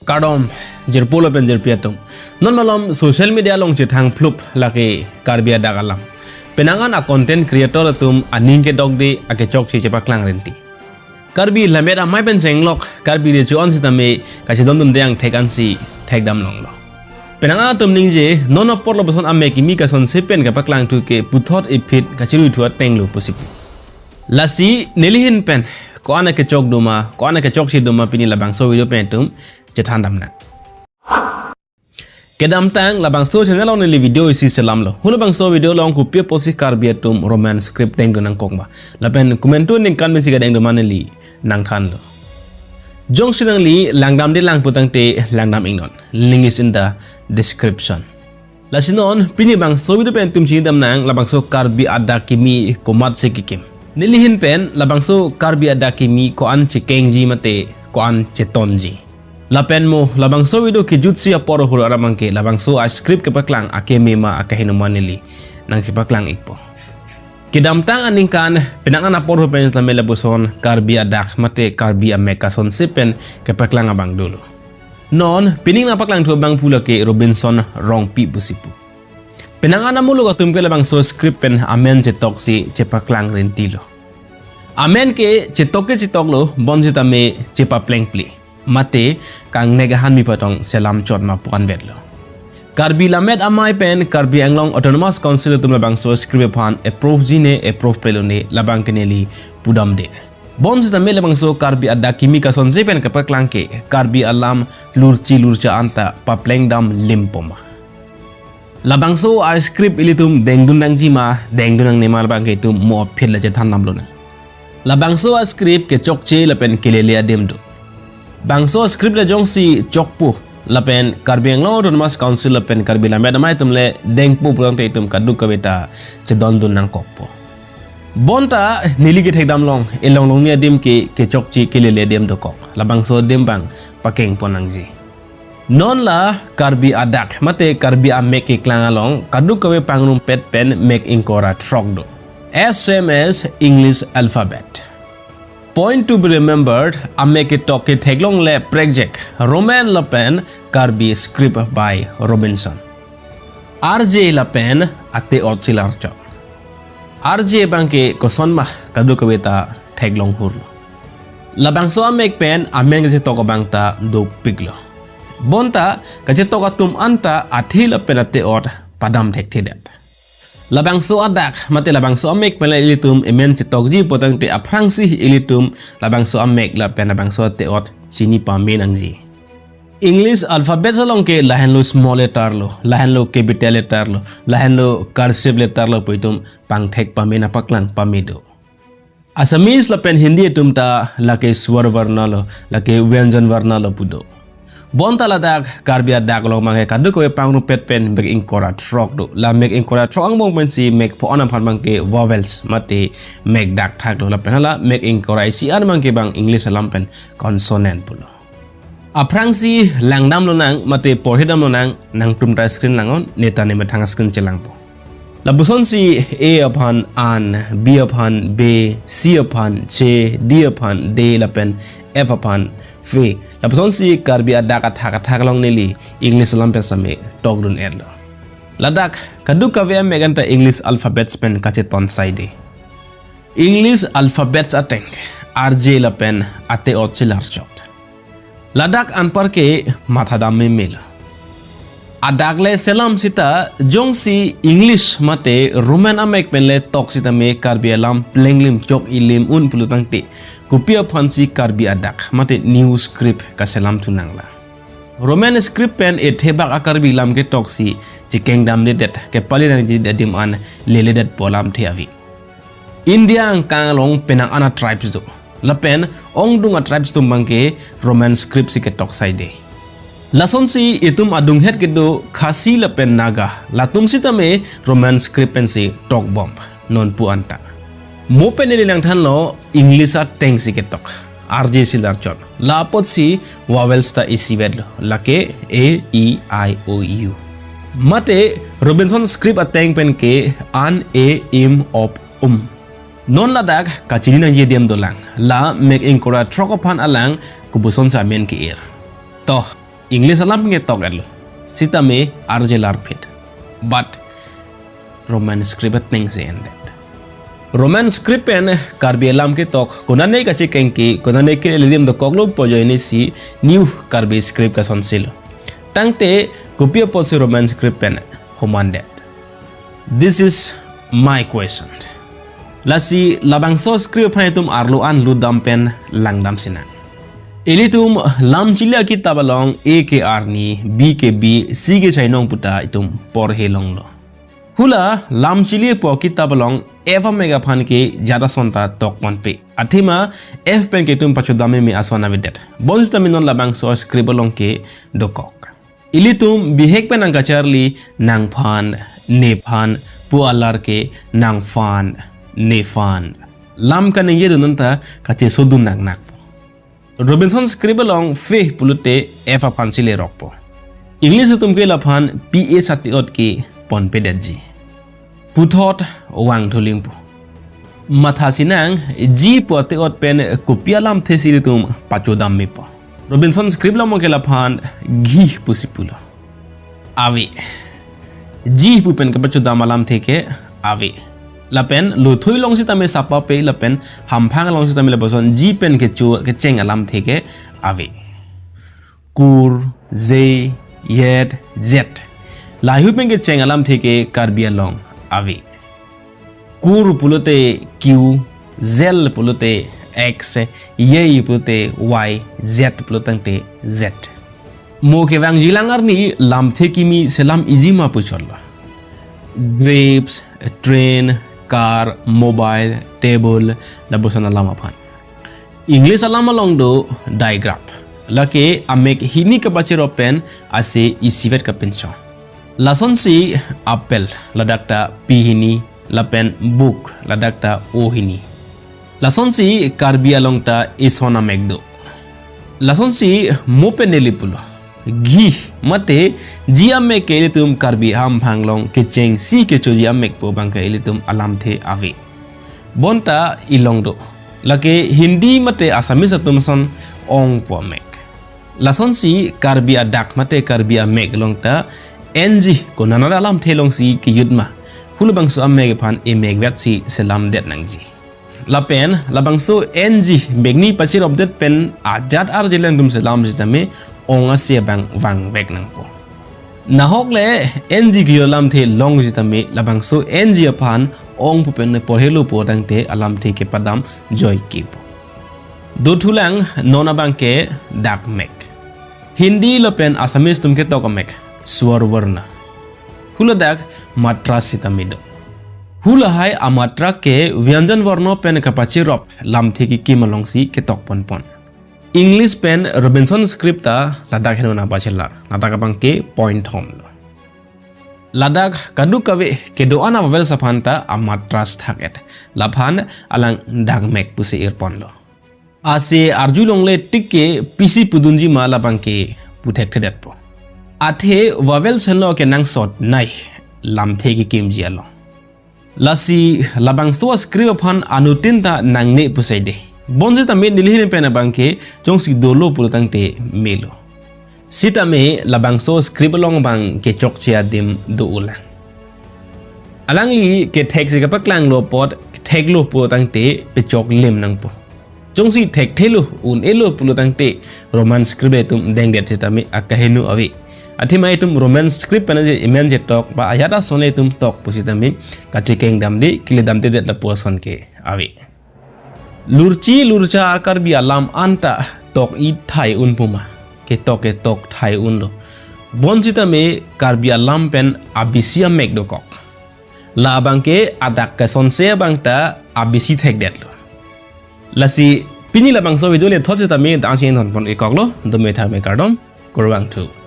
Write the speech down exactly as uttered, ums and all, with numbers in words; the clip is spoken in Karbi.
Kardom, jirpo lapen jirpi atum. Non malom social media along chethang phlup lake Karbi adak alam. Penang an a content creator atum aning kedokde akechokche chepaklang rinti. Karbi lammet amei pen chenglok, Karbi recho an sitame kachedondunde angthek ansi thekdam longlo. Penang an atum ningje, non apor lapuson amek kimi kasonse pen kepaklangthu ke puthot iphit kachiruithu atenglo pusi pu. Lasi neli ahin pen ko-an akechok doma, ko-an akechokche doma pini labangso video pen itum chethan damnang. Kedamtang labangso channel along neli video isi selamlo. Hu labangso video along kopi apotsi Karbi atum Roman script dengdun nangkok ma, lapen komantu aningkan pensi kadengdun ma neli nangthanlo. Jongsi nangli langdamde lang putangte langdam iknon. Link is in the description. Lasi non pini bangso video pen itum chinidamnang labangso Karbi adak kimi komatsi kekim. Neli ahin pen labangso Karbi adak kimi ko-an chekengji mate ko-an chetonji. Lapen mo labangso video kejutsi apor ahut aram abangke labangso a script kepaklang akeme ma akeheno ma neli nangchepaklang ikpo. Kedamtang aningkan penang an apor ahut pen sitame lapuson Karbi adak mate Karbi amek kasonse pen kepaklang abang dolo. Non pini nangpaklangthu abangphu lake Robinson Rongpi pusi pu. Penang an amuluk atum ke labangso script pen amen chetoksi chepaklang rintilo. Amen ke chetok ke chetoklo, bonsitame chepaplengple mate kangnek ahan mi patong selam chot ma pu anvetlo. Karbi lammet amei pen Karbi Anglong Autonomous Council atum labangso script aphan approve ji ne approve pelo ne labang ke neli pudamde. Bonsitame labangso Karbi adak kimi kasonse pen kepaklang ke Karbi alam lurchi lurcha anta paplengdam limpo ma. Labangso a script ilitum dengdun nangji ma, dengdun nangne ma labang ke itum mo aphi la chethan damlonang. Labangso a script kechokche lapen kelele adim do. Bangso a script la jongsi chokpo lapen Karbi Anglong Autonomous Council lapen Karbi lammet amei atum le dengpo pulangte itum kadokave ta chedondun nangkokpo. Bonta neli kethekdam long, elong longni adim ke kechokche kelele adim dokok. Labangso adim abang pakengpon nangji. Non la Karbi adak mate Karbi amek keklang along kadokave pangrumpet pen mek ingkoi ra throk do. S M S English alphabet. Point to be remembered, amek ketok ketheklongle prekjak Roman lapen Karbi script by Robinson. R J lapen ate-ot si larchot. R J abangke koson ma kadokave ta theklong hurlo. Labangso amek pen amen kachetok abang ta dopiklo. Bonta kachetok atum anta athi lapen ate-ot padam thekthedet. Labangso adak mate labangso amek pen la ilitum amen chetokji pulangte aphrangsi ilitum labangso amek lapen labangso ate-ot chini pame nangji. English alphabet along ke lahenlo small letter lo, lahenlo capital letter lo, lahenlo cursive letter lo pu itum pangthek pame, nangpaklang pame do. Assamese lapen Hindi atum ta lake swar varna lo, lake vyanjan varna lo pu do. Bonta ladak Karbi adak along abangke kadokave pangrumpet pen mek ingkoi ra throk do. La mek ingkoi ra throk angbong pensi mek pho-an aphan abangke vowels mate mek dak thak lo. Lapen hala mek ingkoi ra isi an abangke bang English alam pen consonant pulo. Aphrangsi langdamlonang mate porhidamlonang, nangtum ta screen langnon, neta nemethang screen chelangpo. Lapusonsi A aphan an, B aphan be, C aphan che, D aphan de, lapen F aphan fe. Lapusonsi Karbi adak athak athak along neli English alam pen sitame tokdun-etlo. Ladak kadokave amek anta English alphabets pen kacheton saide. English alphabets ateng R J lapen ate-ot si larchot. Ladak anpar ke mathadam memelo. Adak le selam sita jongsi English mate Roman amek pen le tok sitame Karbi alam plenglim chok ilim un pulotangte kopi aphansi Karbi adak mate new script kaselamthu nanglang. Roman script pen ethebak a-Karbi lam ketoksi chekengdamdedet, kepali nangji adim an leledetpo alamthe ave. India angkang along penang an a-tribes do. Lapen ongdung a-tribes atum abangke Roman script si ketok saide. Lasonsi itum adunghet kedo Khasi lapen Naga, latum sitame Roman script pensi tokbom nonpu anta. Mo pen neli nangthanlo English ateng si ketok, R J si larchot. La apotsi vowels ta isivetlo, lake A, E, I, O, U. Mate Robinson script ateng pen ke an, e, im, op, um. Non ladak kachini nangji adim dolang. La mek ingkoi ra throk aphan alang kopuson si amen ke-ir. To, English alam ke tok elo. Sitame arjelar phit. But Roman script ateng si endet. Roman script pen Karbi alam ketok konane kachekeng ke, konane ke lelim dokoklo pu ajoine si new Karbi script kasonsilo. Tangte kopi apotsi Roman script pen homandet? This is my question. Lasi labangso script aphan itum arlo an lutdam pen langdam sinang. Ilitum Lam Chili akitap along A ke arni, B ke bi, C ke chainong puta itum porhe longlo. Hula Lam Chili pu akitap along F amek aphan ke jat ason ta tokponpe. Athema F pen ke itum pachodam meme ason avedet. Bonsitame non labangso script along ke dokok. Ilitum bihek pen nangkacharli nangphan, nephan, pu alar ke nangphan, nephan. Lam kaningje dun anta kachesodun nangnak. Robinson script along fe pulote F aphan si lerokpo. English atum ke laphan P H ati-ot ke ponpedetji. Puthot vangthuling pu. Matha sinang, G pu ati-ot pen kopi alamthe si ilitum pachodam mepo. Robinson script along ke laphan ghi pusi pulo. Ave. G pu pen kapachodam alamthe ke ave. Lapen lothui along sitame sapape lapen hamphang along sitame lapuson G pen kecho kecheng alamthe ke ave. Kur, ze, yet, zet. Lahei pen kecheng alamthe ke Karbi along ave. Kur pulote Q, zel pulote X, yei pulote Y, zet pulo tangte Z. Mo kevangjilang arni lamthe kimi selam iji ma puchotlo. Grapes, train, car, mobile, table, lapuson alam aphan. English alam along do digraph. Lake amek hini kapacherop pen ase isivet kapinchong. Lasonsi apple, ladak ta P hini, lapen book, ladak ta O hini. Lasonsi Karbi along ta ison amek do. Lasonsi mo pen neli pulo. Ghi mate G amek ke ilitum Karbi hamphang along kechengsi kechoji amek pu abang ke ilitum alamthe ave. Bonta ilong do. Lake Hindi mate Assamese atum ason ong pu amek. Lasonsi Karbi adak mate Karbi amek along ta N G konat alamthe alongsi kejut ma. Hula bangso amek aphan emekvetsi selamdet nangji. Lapen labangso N G mekni pacheropdet pen ajat arjelang atum selam sitame ong ase abang vangvek nangpo. Nahok le N G kejut alamthe long sitame labangso N G aphan ong pu pen porhelo pu tangte alamthe kepadam joike pu. Dothulang non abang ke dakmek. Hindi lapen Assamese atum ketok amek swar varna. Huladak matra sitame do. Hulahai amatra ke vyanjan varno pen kapacherop lamthe kekim alongsi ketokponpon. English pen Robinson script ta ladak heno nangpachelar. Ladak abang ke point thom lo. Ladak kadokave kedo-an a-vowels aphan ta amatras thak-et. Laphan alang dakmek pusi irponlo. Ase arjulongle tik ke pisi pudunji ma labang ke puthekthedetpo. Athe vowels henlo kenangsot nai lamthe kekimji along. Lasi labangso script aphan anuttin ta nangne pusai de. Bonsitame neli hini pen abang ke jongsi dolo pulo tangte melo. Sitame labangso script along abang kechokche adim do-olang. Alangli kethekche kapaklanglo apot ketheklo pulo tangte pechok lim nangpo. Jongsi thekthelo un-elo pulo tangte Roman script atum dengdet sitame akaheno ave. Athema itum Roman script pen aje imen je tok ba ajat ason itum tok pusitame kachekeng damde kile damdedet lapu ason ke ave. Lurchi lurcha a-Karbi alam anta tok-i thai un pu ma. Ketok ketok thai unlo. Bonsitame Karbi alam pen abisi amek dokok. La abang ke adak kesonse abang ta abisi thekdetlo. Lasi pini labangso video le thot sitame dang si enthonpon-ikoklo, dome thame kardom, kurvangthu.